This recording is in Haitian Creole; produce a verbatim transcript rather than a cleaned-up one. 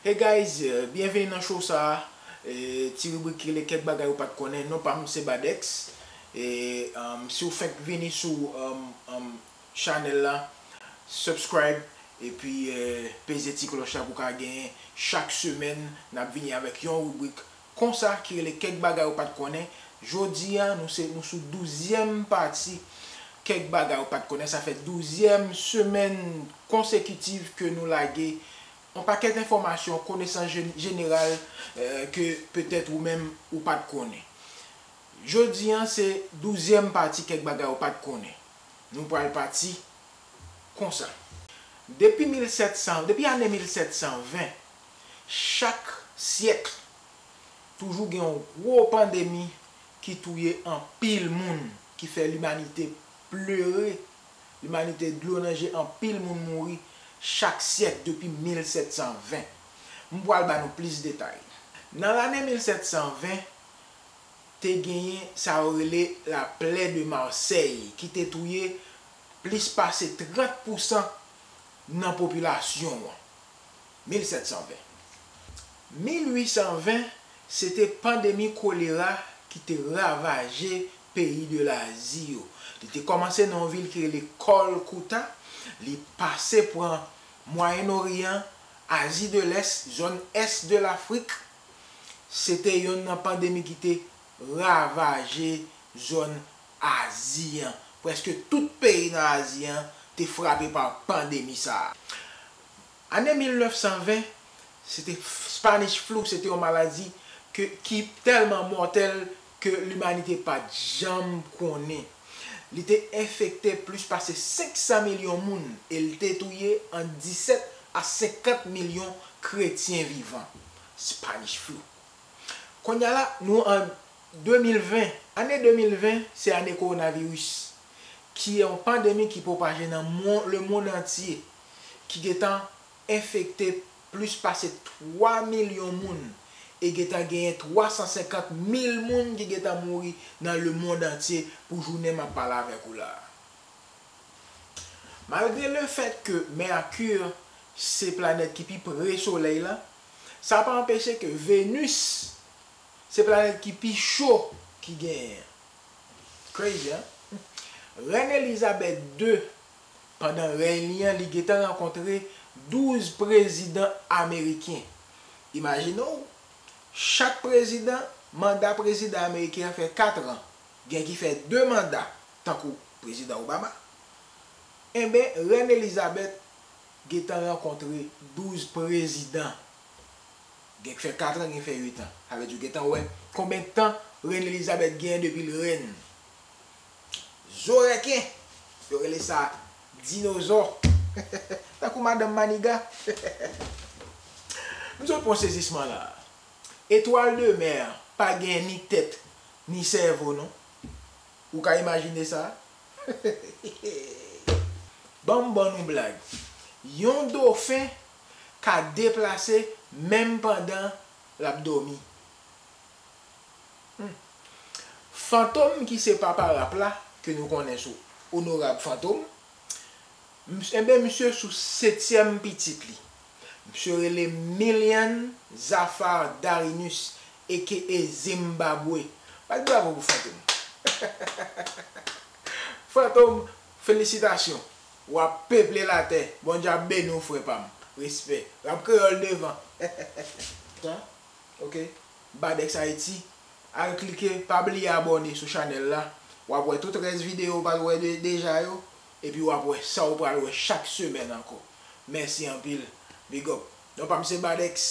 Hey guys, euh, byenveni nan show sa a. E, ti ribrik ki rele kèk bagay ou pa t konnen. Non pa m se Badex. E, um, si w fenk vini sou um, um, chanèl la, subscribe, epi euh, peze ti klòch la pou w ka genyen chak semèn n ap vini avèk yon ribrik konsa ki rele kèk bagay ou pa t konnen. Jodi a, nou se nou sou douzyèm pati kèk bagay ou pa t konnen. Sa fè douzyèm semèn konsekitiv ke nou lage yon pakèt enfòmasyon, konesans jen- jeneral euh, ke petèt ou menm ou pa t konnen. Jodi a, se douzyèm pati kèk bagay ou pa t konnen. Nou pral pati konsa. Depi mil sèt san, depi ane mil sèt san ven, chak syèk, toujou gen yon gwo pandemi ki touye anpil moun, ki fè limanite plere, limanite dlo nan je, anpil moun mouri chak syèk depi mil sèt san ven. M pral ba nou plis detay. Nan lane mil sèt san ven, te genyen sa yo rele Laplè de Marseille, ki te touye plis pase trant pousan nan popilasyon an. Mil sèt san ven. Mil uit san ven, se te pandemi kolera ki te ravaje peyi de Lazi yo. Li te kòmanse nan yon vil ki rele Kolkouta, li pase pran Mwayen Oryan, Azi de Lès, zòn ès de Lafrik. Se te yonn nan pandemi ki te ravaje zòn Azi an. Prèske tout peyi nan Azi an te frape pa pandemi sa a. Ane mil nèf san ven, se te Spanish flu, se te yon maladi ke, ki tèlman mòtèl ke limanite pa t janm konnen. Li te enfekte plis pase senk san milyon moun e li te touye ant disèt a senkant milyon kretyen vivan. Spanish flu. Kounye a la, nou an de mil ven. Ane de mil ven, se ane kowonaviris, ki yon pandemi ki pwopaje nan mon- lemonn antye, ki gentan enfekte plis pase twa milyon moun e gentan genyen twa san senkant mil moun ki gentan mouri nan lemonn antye pou jounen m ap pale avèk ou la a. Malgre lefèt ke Mèkir se planèt ki pi pre Solèy la, sa pa anpeche ke Venus se planèt ki pi cho ki genyen. Crazy, hein? Rèn Elizabeth de, pandan rèy li an, li gentan rankontre douz prezidan ameriken. Imajine w, chak prezidan, manda prezidan ameriken an fè katran. Gen ki fè de manda, tankou prezidan Obama. Enben, rèn Elizabeth gentan rankontre douz prezidan. Gen k fè katran, gen k fè uitan. Sa vle di w gentan wè konbyen tan rèn Elizabeth genyen depi l rèn. Zo rèken, yo rele sa dinozò. Tankou madanm Maniga. M sot pran sezisman la. Etwal de mè pa gen ni tèt, ni sèvo non. Ou ka imajine sa? Ban m ban nou blag. Yon dofen ka deplase menm pandan l ap dòmi. Hmm. Fantom ki se papa rap la, ke nou konnen sou Onorab Fantom, Ms- enben, misye sou setyèm pitit li. Misye rele Milian Zafar Darinus, aka Zimbabwe. Bat bravo pou Fantom. Fantom, felisitasyon. W ap peple latè. Bondye ap beni w, frè pa m. Respè. Rap kreyòl devan. Sa, ok. Badex Haiti. Al klike, pa bliye abòne sou chanèl la. W ap wè tout rès videyo ou pa t wè de- deja yo. Epi w ap wè sa ou pral wè chak semèn ankò. Mèsi anpil. Big up. Non pa m se Badex.